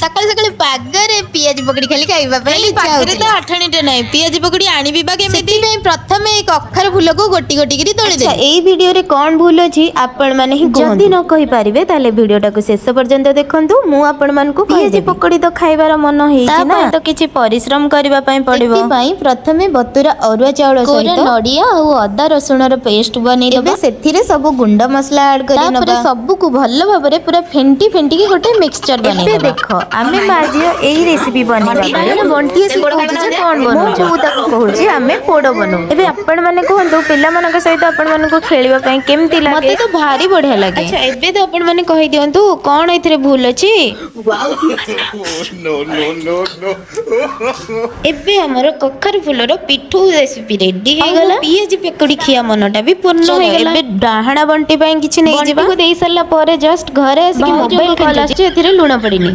ସକାଳୁ ସକାଳୁ ପାଗରେ ପିଆଜି ପକୋଡ଼ି ଖାଲି ଖାଇବା ପାଇଁ ହେଲେ ଇଚ୍ଛା ପାଖରେ ତ ହଉଥିଲା। ଆଠଣିଟା ନାହିଁ, ପିଆଜି ପକୋଡ଼ି ଆଣିବି ବା କେମିତି? ସେଥିପାଇଁ ପ୍ରଥମେ ଏଇ କଖାରୁ ଫୁଲକୁ ଗୋଟି ଗୋଟି କରି ତୋଳିଦେଲି। ଏଇ ଭିଡିଓରେ କଣ ଭୁଲ ଅଛି, ଆପଣମାନେ ହିଁ କୁହନ୍ତୁ। ଯଦି ନ କହିପାରିବେ, ତାହେଲେ ଭିଡିଓଟାକୁ ଶେଷ ପର୍ଯ୍ୟନ୍ତ ଦେଖନ୍ତୁ, ମୁଁ ଆପଣମାନଙ୍କୁ ପିଆଜି ପକୋଡ଼ି ତ ଖାଇବାର ମନ ହେଇଛି ନା, ତ କିଛି ପରିଶ୍ରମ କରିବା ପାଇଁ ପଡିବ। ସେଥିପାଇଁ ପ୍ରଥମେ ବତୁରା ଅରୁଆ ଚାଉଳ କୋରା ସହିତ ନଡ଼ିଆ ଆଉ ଅଦା ରସୁଣର ପେଷ୍ଟ ବନେଇଦେବା। ଏବେ ସେଥିରେ ସବୁ ଗୁଣ୍ଡ ମସଲା ଆଡ୍ କରି ତାପରେ ନେବା। ସବୁକୁ ଭଲ ଭାବରେ ପୁରା ଫେଣ୍ଟି ଫେଣ୍ଟିକି ଗୋଟେ ମିକ୍ସଚର ଏବେ ବନେଇଦେବା। ଦେଖ, ଆମେ ମା ଝିଅ ଏଇ ରେସିପି ବନେଇବା ବେଳେ ବଣ୍ଟି ଆସି କହୁଛି ଯେ କଣ ମୋ ବନଉଛ? ବୋଉ ତାକୁ କହୁଛି, ଆମେ ପୋଡ଼ ବନଉ। ଏବେ ଆପଣମାନେ କୁହନ୍ତୁ, ପିଲାମାନଙ୍କ ସହିତ ଆପଣମାନଙ୍କୁ ଖେଳିବା ପାଇଁ କେମିତି ଲାଗେ? ମତେ ତ ଭାରି ବଢିଆ ଲାଗେ। ଆଚ୍ଛା, ଏବେ ତ ଆପଣମାନେ କହିଦିଅନ୍ତୁ, କଣ ଏଥିରେ ଭୁଲ ଅଛି? No, no, no, no. ଏବେ ଆମର କଖାରୁ ଫୁଲର ପିଠଉ ରେସିପି ରେଡି ହେଇଗଲା। ପିଆଜି ପକୋଡ଼ି ଖିଆ ମନଟା ବି ପୂର୍ଣ୍ଣ ଚલો, ହେଇଗଲା। ଏବେ ଡାହାଣା ବଣ୍ଟି ପାଇଁ କିଛି ନେଇଯିବା। ବଣ୍ଟିକୁ ଦେଇ ସାରିଲା ପରେ ଜଷ୍ଟ ଘରେ ଆସିକି ଭାଉଜଙ୍କ ମୋବାଇଲ କଲ୍ କଲ୍ ଆସୁଛି, ଏଥିରେ ଲୁଣ ପଡ଼ିନି।